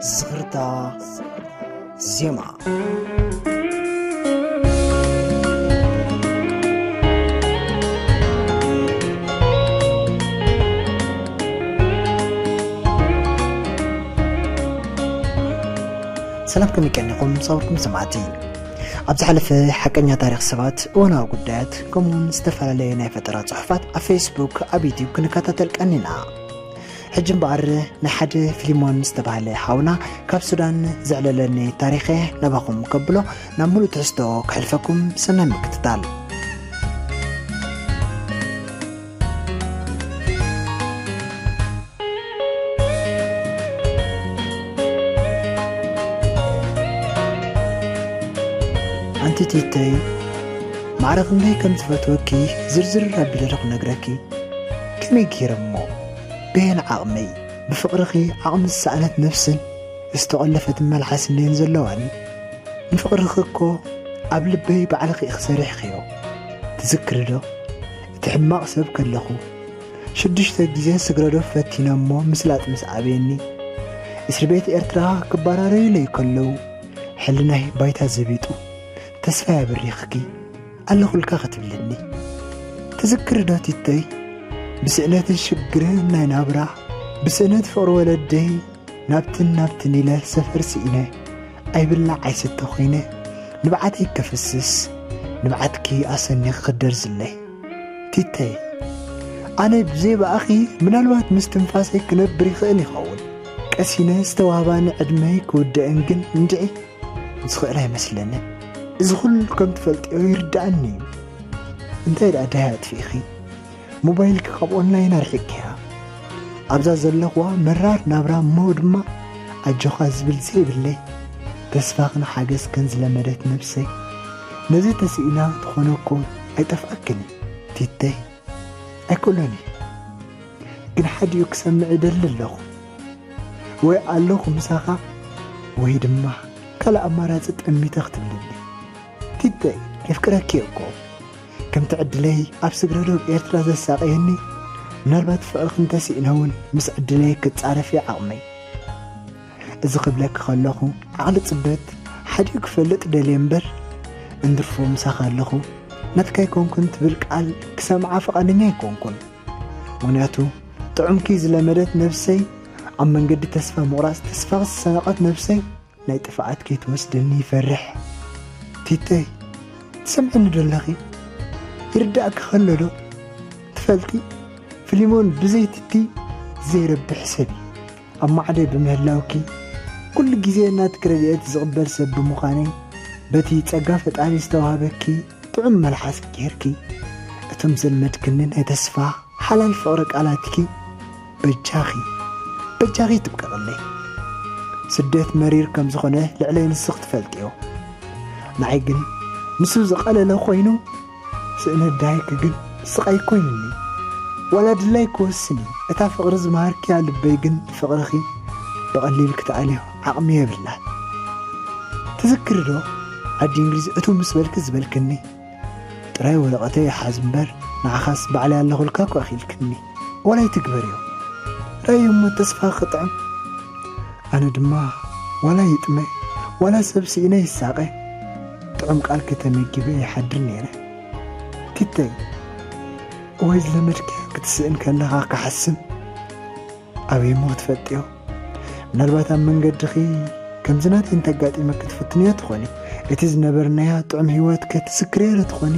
ዝኽርታ ዜማ። ሰላም ከመይ ቀኒኹም ዝኸበርኩም ሰማዕቲ? ኣብ ዝሓለፈ ሓቀኛ ታሪኽ ሰባት፣ እዋናዊ ጉዳያት፣ ከምኡውን ዝተፈላለየ ናይ ፈጠራ ጽሑፋት ኣብ ፌስቡክ፣ ኣብ ዩትዩብ ክንከታተል ቀኒና። ሕጂ እምበኣር ንሓደ ፊሊሞን ዝተባህለ ሓውና ካብ ሱዳን ዘዕለለኒ ታሪኸ ናባኹም ከብሎ ናብ ሙሉእ ትሕዝቶ ክሕልፈኩም ሰናይ ምክትታል። ኣንቲ ቲተይ፣ ማዕረ ክንደይ ከም ዝፈትወኪ ዝርዝር ኣቢለ ዶ ክነግረኪ? ከመይ ገይረ እሞ? በየን ዓቕመይ? ብፍቕርኺ ዓቕሚ ዝሰኣነት ነፍስን ዝተቖለፈት መልሓስን እየን ዘለዋኒ። ንፍቕርኺ እኮ ኣብ ልበይ ባዕልኺ ኢኺ ሰሪሕኽዮ። ትዝክሪ ዶ? እቲ ሕማቕ ሰብ ከለኹ፣ ሽዱሽተ ግዜ ስግረዶብ ፈቲነ እሞ ምስላጥ ምስ ኣበየኒ፣ እስሪ ቤት ኤርትራ ክባራረዩለይ ከለዉ፣ ሕልናይ ባይታ ዘቢጡ፣ ተስፋይ ኣብሪኽኪ ኣለኹልካ ክትብልኒ። ትዝክሪ ዶ ቲተይ? ብስእነትን ሽግርን ናይ ናብራ፣ ብስእነት ፍቕሪ ወለደይ፣ ናብትን ናብትን ኢለ ሰፈር ስኢነ፣ ኣይብላዕ ኣይስተ ኮይነ፣ ንብዓተይ ከፍስስ፣ ንብዓትኪ ኣሰኒኺ ክደርዝለይ። ቲተይ፣ ኣነ ብዘይ ብኣኺ ምናልባት ምስ ትንፋሰይ ክነብር ይኽእል ይኸውን። ቀሲነ ዝተዋህባኒ ዕድመይ ክውድእን ግን እንድዒ ዝኽእል ኣይመስለንን። እዚ ኩሉ ከም ትፈልጥዮ ይርድኣኒ እዩ። እንታይ ደኣ ዳሃይ ኣጥፊእኺ? ሞባይልኪ ካብ ኦንላይን ኣርሒቅኪያ። ኣብዛ ዘለኽዋ መራር ናብራ እሞ ድማ ኣጆኻ ዝብል ዘይብለይ፣ ተስፋኽን ሓገዝክን ዝለመደት ነብሰይ፣ ነዚ ተስኢና ተኾነ እኮ ኣይጠፍኣክን እዩ ቲተይ። ኣይኮነን እዩ። ግን ሓዲኡ ክሰምዕ እደሊ ኣለኹ። ወይ ኣለኹ ምሳኻ፣ ወይ ድማ ካልእ ኣማራጺ ጠሚተ ክትብልኒ። ቲተይ፣ የፍቅረኪ እኮ። ከምቲ ዕድለይ ኣብ ስግረ ዶብ ኤርትራ ዘሳቐየኒ፣ ምናልባት ፍቕርኺ እንተስኢነ እውን ምስ ዕድለይ ክጻረፍ እዩ ዓቕመይ። እዚ ክብለኪ ከለኹ፣ ዓቕሊ ጽበት ሓዲኡ ክፈልጥ ደልየ እምበር፣ እንድርፎ ምሳኻ ኣለኹ፣ ናትካ ኣይኮንኩን ትብል ቃል ክሰምዓ ፍቓደኛ ኣይኮንኩን። ምኽንያቱ፣ ጥዑምኪ ዝለመደት ነብሰይ፣ ኣብ መንገዲ ተስፋ ምቑራጽ ተስፋ ዝሰነቐት ነብሰይ፣ ናይ ጥፍኣት ከይትወስደኒ ይፈርሕ። ቲተይ፣ ትሰምዕኒ ዶ ኣለኺ? ይርዳእኪ ከሎ ዶ? ትፈልጢ፣ ፊሊሞን ብዘይ ቲቲ ዘይረብሕ ሰብ እዩ። ኣብ ማዕዶይ ብምህላውኪ፣ ኩሉ ግዜ ናትኪ ረድኤት ዝቕበል ሰብ ብምዃነይ፣ በቲ ጸጋ ፈጣሪ ዝተዋህበኪ ጥዑም መልሓስ ጌርኪ፣ እቶም ዘልመድክኒ ናይ ተስፋ ሓላል ፍቕሪ ቃላትኪ በጃኺ፣ በጃኺ ትብቀቕለይ። ስደት መሪር ከም ዝኾነ ልዕለይ ንስኺ ትፈልጥዮ። ንዓይ ግን ንሱ ዝቐለለ ኮይኑ፣ ስእነት ደሃይኪ ግን ስቓይ ኮይኑኒ። ዋላ ድላይ ክወስን እዩ። እታ ፍቕሪ ዝመሃርክያ ልበይ ግን ፍቕርኺ ብቐሊል ክትኣልዮ ዓቕሚ የብላን። ትዝክሪ ዶ ዓዲ እንግሊዝ እቱ ምስ በልኪ ዝበልክኒ? ጥራይ ወረቐተይ ይሓዝ እምበር፣ ንዓኻስ ባዕለይ ኣለኹልካ እኮ ኢኺልክኒ። ዋላ ኣይትግበርዮ። ራእዩ እሞ ተስፋ ክጥዕም። ኣነ ድማ ዋላ ይጥመ፣ ዋላ ሰብ ስኢነ ይሳቐ፣ ጥዑም ቃልኪ ተመጊበ ይሓድር ነይረ። ቲተይ፣ እዋይ ዝለመድክያ ክትስእን ከለኻ ክሓስም። ኣበይ እሞ ክትፈልጥዮ? ምናልባት ኣብ መንገድኺ ከምዚ ናተይ እንተጋጢመኪ ትፍትንዮ ትኾኒ። እቲ ዝነበርናያ ጥዑም ህይወት ከትዝክርዮ ዶ ትኾኒ?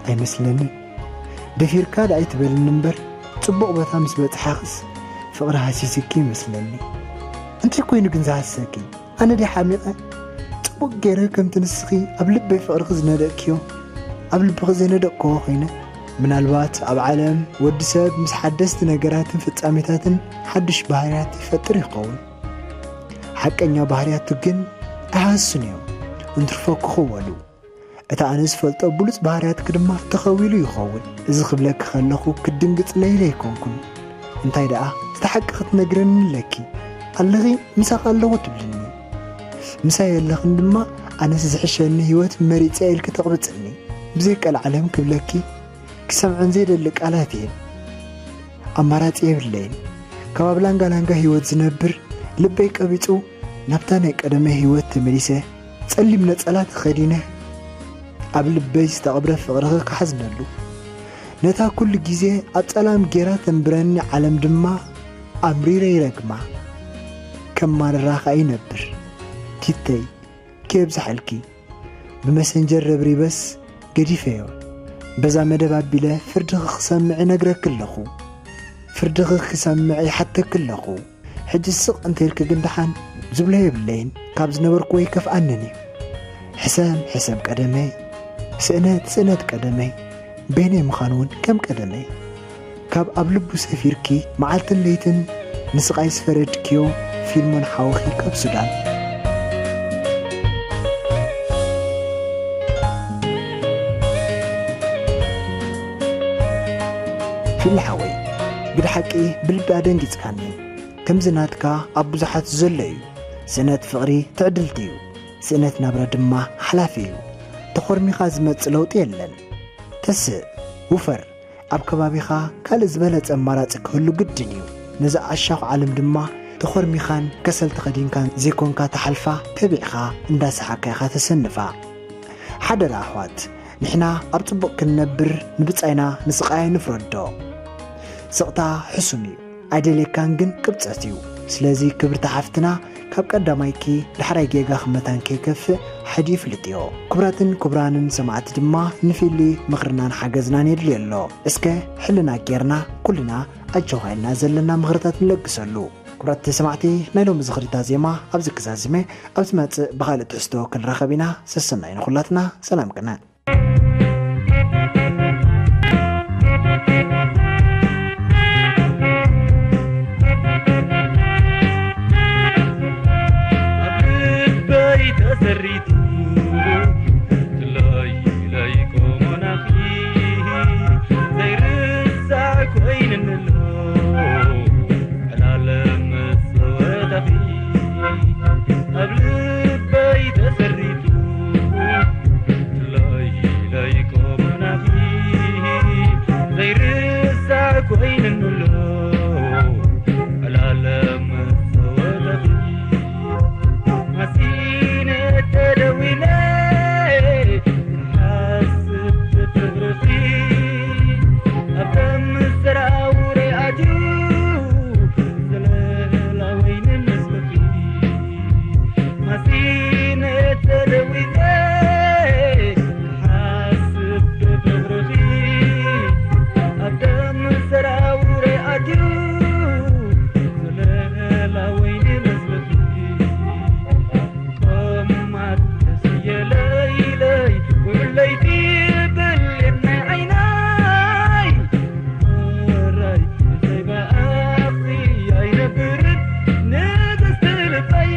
ኣይመስለንን። ደፊርካ ደኣ ኣይትበልኒ እምበር፣ ጽቡቕ ቦታ ምስ በጽሓኽስ ፍቕሪ ሃሲስኪ ይመስለኒ። እንታይ ኮይኑ ግን ዝሃሰኪ? ኣነ ድየ ሓሚቐ? ጽቡቕ ገይረ ከምቲ ንስኺ ኣብ ልበይ ፍቕርኺ ዝነደቕክዮ፣ ኣብ ልብኺ ዘይነደቕክዎ ኮይነ? ምናልባት ኣብ ዓለም ወዲ ሰብ ምስ ሓደስቲ ነገራትን ፍጻሜታትን ሓድሽ ባህርያት ይፈጥር ይኸውን። ሓቀኛ ባህርያቱ ግን ኣይሃስን እዮም፣ እንትርፎ ክኽወሉ። እቲ ኣነ ዝፈልጦ ብሉጽ ባህርያትኪ ድማ ተኸዊሉ ይኸውን። እዚ ክብለኪ ከለኹ ክትድንግጽለይ ዘይኮንኩን። እንታይ ደኣ፣ እቲ ሓቂ ክትነግረኒ ኣለኪ። ኣለኺ፣ ምሳኺ ኣለኹ ትብልኒ። ምሳይ የለኽን ድማ፣ ኣነስ ዝሕሸኒ ህይወት መሪጸ ኢልኪ ተቕብጽኒ። ብዘይ ቀልዓለም ክብለኪ፣ ክሰምዐን ዘይደሊ ቃላት እየን። ኣማራጺ የብለይን። ካብ ኣብ ላንጋ ላንጋ ህይወት ዝነብር፣ ልበይ ቀቢጹ ናብታ ናይ ቀደመ ህይወት ተመሊሰ፣ ጸሊም ነጸላ ተኸዲነ፣ ኣብ ልበይ ዝተቐብረ ፍቕርኺ ክሓዝነሉ፣ ነታ ኩሉ ግዜ ኣብ ጸላም ጌራ ተንብረኒ ዓለም ድማ ኣምሪረ ይረግማ። ከም ማረራ ከኣ ይነብር። ቲተይ፣ ከየብዝሓልኪ። ብመሰንጀር ረብሪበስ ገዲፈዮ። በዛ መደብ ኣቢለ ፍርድኺ ክሰምዕ እነግረኪ ኣለኹ። ፍርድኺ ክሰምዕ ይሓተኪ ኣለኹ። ሕጂ ስቕ እንተ ኢልኪ ግን ደሓን ዝብሎ የብለይን። ካብ ዝነበርኩዎ ይከፍኣንን እዩ። ሕሰም ሕሰም ቀደመይ፣ ስእነት ስእነት ቀደመይ፣ በይነይ ምዃን እውን ከም ቀደመይ። ካብ ኣብ ልቡ ሰፊርኪ መዓልትን ለይትን ንስቓይ ዝፈረድክዮ ፊልሞን ሓውኺ ካብ ሱዳን። ፊሊ ሓወይ፣ ብድሓቂ ብልቢ ኣደንጊጽካኒ። ከምዚ ናትካ ኣብ ብዙሓት ዘሎ እዩ። ስእነት ፍቕሪ ትዕድልቲ እዩ። ስእነት ናብራ ድማ ሓላፊ እዩ። ተኾርሚኻ ዝመጽእ ለውጢ የለን። ተስእ፣ ውፈር። ኣብ ከባቢኻ ካልእ ዝበለጸ ኣማራጺ ክህሉ ግድን እዩ። ነዛ ዓሻኹ ዓለም ድማ ተኾርሚኻን ከሰል ተኸዲንካን ዘይኮንካ ትሓልፋ፣ ተቢዕኻ እንዳሰሓቕካ ኢኻ ተሰንፋ። ሓደራ ኣሕዋት፣ ንሕና ኣብ ጽቡቕ ክንነብር ንብጻይና ንስቓይ ኣይንፍረዶ። ስቕታ ሕሱም እዩ፣ ኣይደልየካን ግን ቅብጸት እዩ። ስለዚ ክብርቲ ሓፍትና፣ ካብ ቀዳማይኪ ዳሕራይ ጌጋ ክመታን ከይከፍእ ሓዲ ፍልጥዮ። ክቡራትን ክቡራንን ሰማዕቲ ድማ ንፊሊ ምኽርናን ሓገዝናን የድልዮ ኣሎ። እስከ ሕልና ጌርና ኩልና ኣጆኻ ኢልና ዘለና ምኽርታት ንለግሰሉ። ክቡራት ሰማዕቲ፣ ናይ ሎሚ ዝኽሪታ ዜማ ኣብዚ ክዛዝመ፣ ኣብ ዝመጽእ ብኻልእ ትሕዝቶ ክንራኸብ ኢና። ሰሰናዩ ንኹላትና፣ ሰላም ቅነ። ኣብ ልበይ ተሰሪቱ ትለይ ለይ ቆሞናኺ ዘይርሳዕ ኮይንንሎ ዕላለም መጸወታኺ ኣብ ልበይ ተሰሪቱ ትለይ ለይ ቆሞናኺ ዘይርሳዕ ኮይንንሎ ዕላለም መጸወታኺ ማሲነ ተደዊለ ሓስብ ፍቅርኺ ኣብ ደም ሰራውረ ኣትዩ ዘለላ ወይኒ ምስልኺ ማሲነ ተደዊለ ሓስብ ፍቅርኺ ኣብ ደም ሰራውረ ኣትዩ ዘለላ ወይኒ ምስልኺ ቆማት ተስየ ለይለይ ውዕለይቲ ብሌን ናይ ዓይናይ ራይ ብዘይ ብኣኺ ኣይነብርን ንግስቲ ልበይ